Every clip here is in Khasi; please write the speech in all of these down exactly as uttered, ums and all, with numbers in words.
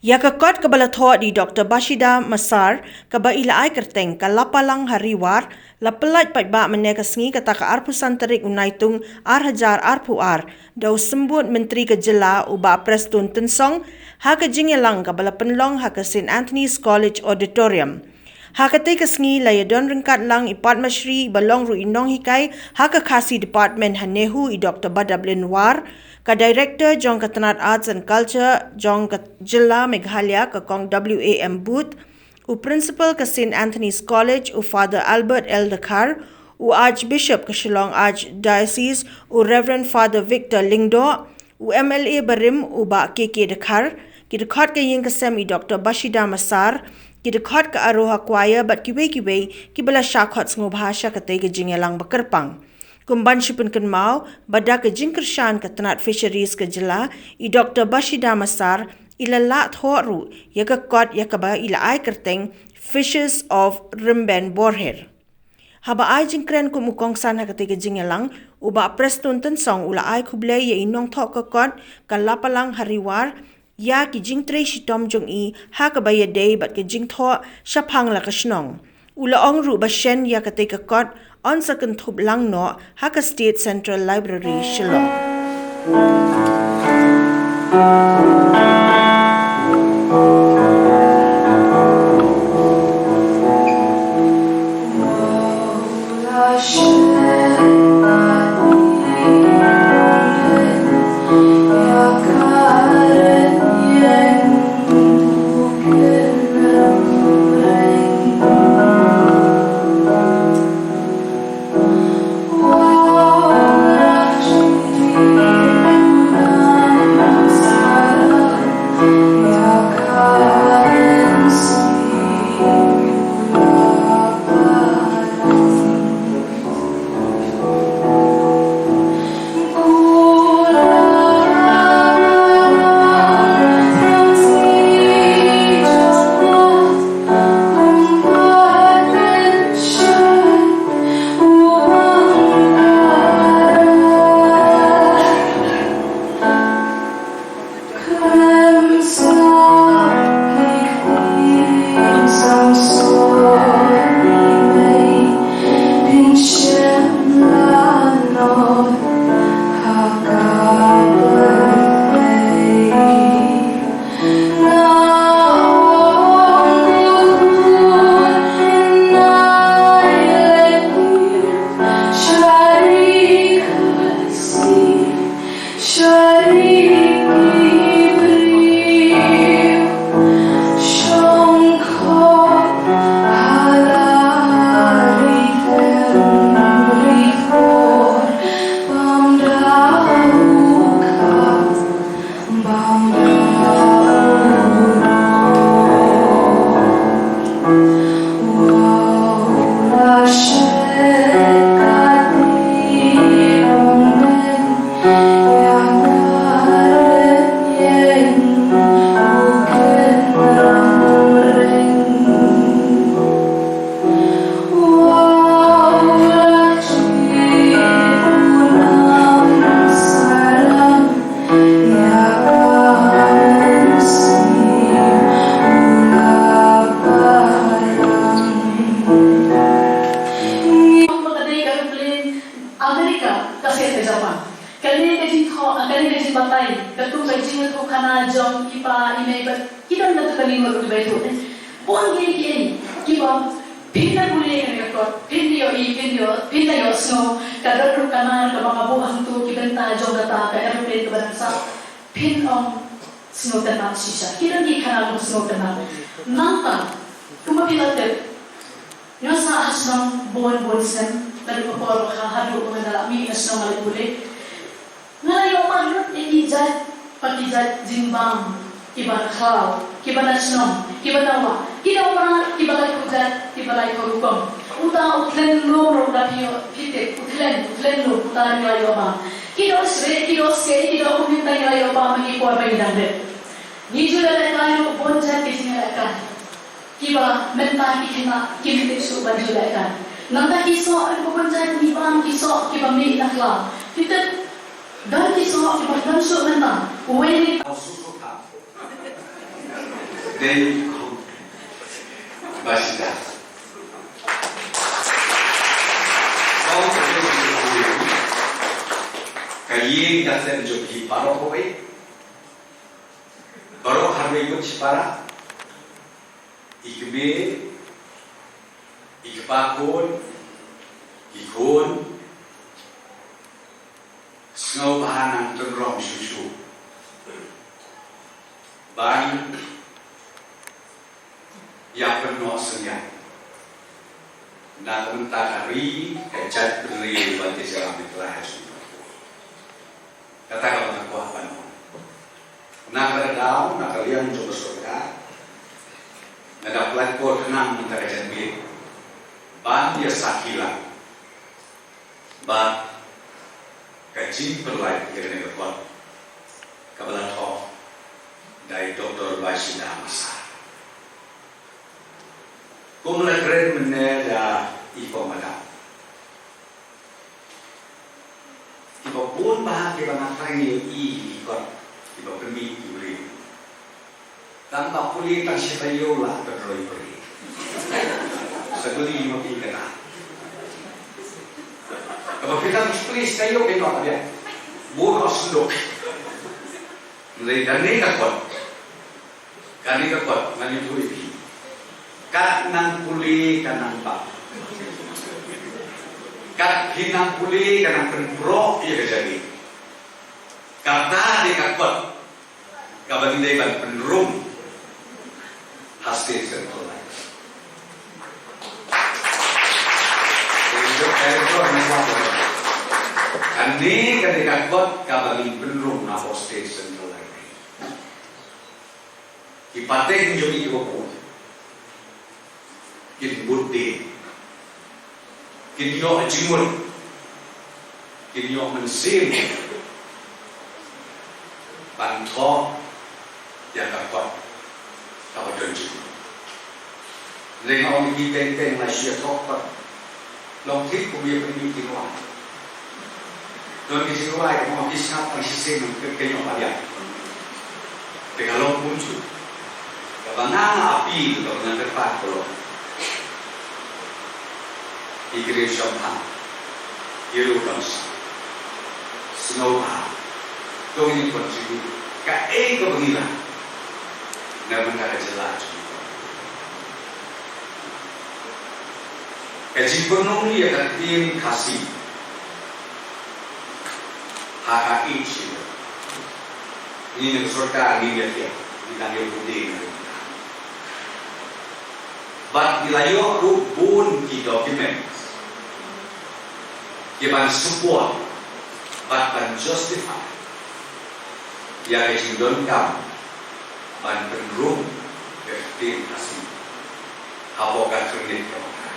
Ïa ka kot kaba la thoh da i Doktor Bashida Masar, kaba i la ai kyrteng ka Lapalang ha Riwar, la pyllait paidbah mynne ka sngi, kata ka arphew san tarik u Naitung ar hajar arphew ar, da u Symbud Myntri ka Jylla u Bah Prestone Tynsong, ha ka jingïalang kaba la pynlong ha ka Saint Anthony's College Auditorium. Ha katei ka sngi la ïadon ryngkat lang i Padma Shri ba long ruh i nonghikai ha ka Khasi Department ha NEHU, i Doktor Badablin War, ka Director jong ka tnat Arts and Culture jong ka Jylla Meghalaya, ka Kong W A M Booth, u Principal ka Saint Anthony's College u Father Albert L Dkhar, u Archbishop ka Shillong Archdiocese u Reverend Father Victor Lyngdoh, u M L A barim u Bah K K Dkhar, ki dkhot ka ïing ka sem i Doktor Bashida Masar, ki dkhot ka Aroha Choir bad kiwei kiwei kiba la shah khot sngewbha sha katei ka jingïalang ba kyrpang. Kum ban shu pynkynmaw, ba da ka jingkyrshan ka tnat Fisheries ka Jylla, i Doktor Bashida Masar i la lah thoh ruh ïa ka kot ïa kaba i la ai kyrteng Fishes of Rymben Borher. Haba ai jingkren kum u kongsan ha katei ka jingïalang, u Bah Prestone Tynsong u la ai khublei ïa i nongthoh ka kot ka Lapalang ha Riwar ïa ki jingtrei shitom jong i ha kaba ïadei bad ka jingthoh shaphang la ka shnong. U la ong ruh ba shen ïa katei ka kot yn sa kynthup lang noh ha ka State Central Library, Shillong. America, ka seh ka Japan. Kane ka jingthoh, kane ka jingbatai, katkum ka jingïathuhkhana jong i pa i mei bad ki don na tu kane ngut ki baithuh. Bun ki ki kiba phin da pule kane ka kot, phin da ïohi, phin da ïoh, phin da ïohsngew, ka don ruh ka nar kaba nga buh hangto ki bynta jong kata ka aeroplane kaba dang sah. Phin ym sngewtynnat shisha. Ki don ki khana ym sngewtynnat. Nangta, kumba phi la tip, nga sah ha shnong bun bun snem, naduh ka por ba kha haduh ba nga la mih na shnong nga leit pule. Nga la ïoh mad lut ïa ki jait pa ki jait jingbam kiba khlaw, kiba na shnong, kiba na wah, ki dei para kiba laiphew jait, kiba laiphew rukom. Uta u thlen lum ruh, lada phi ïoh phi tip, u thlen, u thlen lum, uta ruh la ïoh bam. Ki dei shreh, ki dei skei, ki dei kumne, uta ruh la ïoh bam ha ki por ba ngi dang rit. Ngi ju lehkai ruh bun jait ki jingïalehkai kiba mynta ki khynnah kim tip shuh ban ju lehkai. Nangta ki soh ruh bun jait ngi bam, ki soh kiba mih na khlaw. Phi tip, don ki soh kiba khlem shuh mynta. Uwei na ki Basita. Ka ïing ka sem jong ki baroh kawei. Baroh khatwei ngut shipara. I kmie, i kpa khun, i khun. Sngewbha nang tynrong shuh shuh ban ïa pynnoh synñiang na ka bynta ka ri, ka jaitbynriew bad ka jylla Meghalaya jong ngi. Kata kaba nga kwah ban ong. Na kata ka daw, na ka liang jong ka sorkar, nga da pynlait por khnang mynta ka janmiet ban ïa sakhi lang bad ka jingpynlait ïa kane ka kot kaba la thoh da i Doktor Baisida Massah. Kum la kren mynne da i Kong Madam, kiba bun bah kiba nga thrang ïohi ïa ki kot kiba pynmih ki briew. Tang ba pule tang shi taïew la ka droi pule. Sa kylli ma phi kata. Kaba phi tang pule shi taïew phi noh biang. Bun noh sendok. Hynrei kane ka kot, kane ka kot ngan ïathuh ïa phi. Kat nang pule ka nang bam. Kat phi nang pule ka nang pynpro ïa ka jari. Kata dei ka kot kaba ngi dei ban pynrung ha State Central Library. Kane ka dei ka kot kaba ngi pynrung ha State Central Library. Ki pateng jong ngi kiba bun kin bud dien, kin ïoh jingmut, kin ïoh mynsiem ban thoh ïa ka kot kaba don jingmut. Lei nga ong ïa phi teng teng, la shu ïa thoh kot. Long thik kum ïa pynmih ki rwai. Don ki jingrwai kaba ong ki sngap tang shisien, ka, ka ïoh ba biang. Te ka long kumjuh. Kaba nga nga appeal, kaba nga kyrpad ka long, ki briew shongthait, ki riew domsait, sngewbha to ngin contribute kaei kaba ngi lah na bynta ka jylla jong ngi. Ka jingpynrung ïa ka ktien Khasi ha ka age, ngi na ka sorkar ngi ïa, ngi dang ïa bud dien na ka bynta. Bad ngi la ïoh ruh bun ki documents kiban support bad ban justify ïa ka jingdonkam ban pynrung ka ktien Khasi hapoh ka khyrnit kaba kha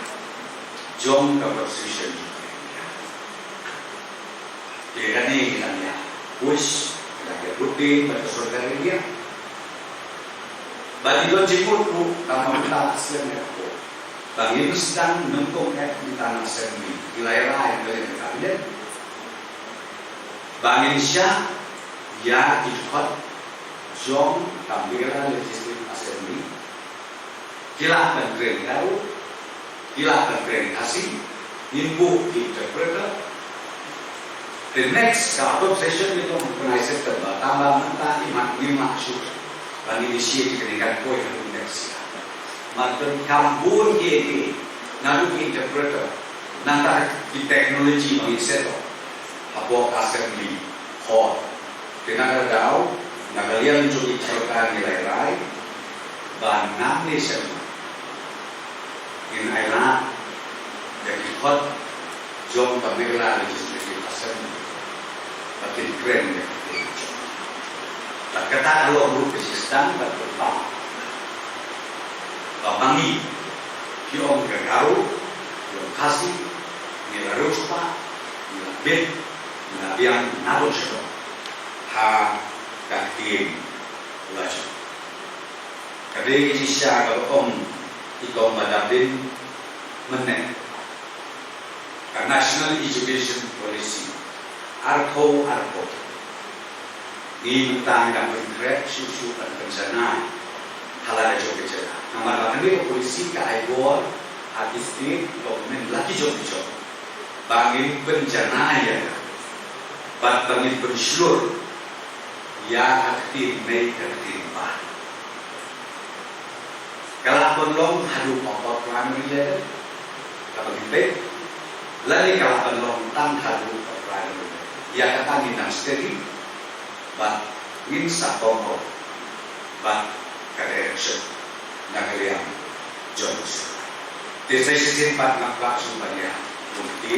jong ka Constitution jong ka India. Te kane ngi dang ïa push, ngi dang ïa bud dien bad ka sorkar India. Bad ngi don jingmut ruh tang mynta shen ïa ka, ba ngin sdang nyngkong eh mynta na Assembly, ngi la ïa rai ïa ka Cabinet ba ngin shah ïa ki dkhot jong ka Meghalaya Legislative Assembly. Ki lah ban kren Garo, ki lah ban kren Khasi, ngin buh ki interpreter. The next ka out of session ngi long organize September, tang ba mynta ngi mat, ngi mat shuh ba ngin initiate kane kan point ha next year. Mar donkam bun kiei kiei, naduh ki interpreter, nangta ki technology ba ngin set up hapoh Assembly Hall. Te na kata ka daw, na ka liang jong ka sorkar ngi la rai ba nangne shen ngin ailad ïa ki dkhot jong ka Meghalaya Legislative Assembly ba kin kren ïa ka ktien jong ngi. Bad kata ka long ruh ka jingsdang bad kyrpad ba ma ngi, ki ong ka Garo, ki ong Khasi, ngi la riewspah, ngi la bit, ngi la biang nabun shnong ha ka ktien la jong. Ka dei ka jingshisha kaba ong i Kong Bah Dapdin mynne. Ka National Education Policy arphew arphew, ngi mynta ngi dang pynkhreh shuh shuh ban pynjanai ha la ka Ka polisi ka ai bor ha ki state government la ki jong ki jong ba ngin pynjanai ïa ka bad ba ngin pynshlur ïa ka ktien mei ka ktien bah. Ka lah ban long haduh upper primary level kaba ngin peit, lane ka lah ban long tang haduh upper primary level. Ïa kata ngin nang steady bad ngin sa kohnguh bad ka direction na ka liang jong u syrkar. Te sa shisien pat nga kwah shu ban ïa u kti.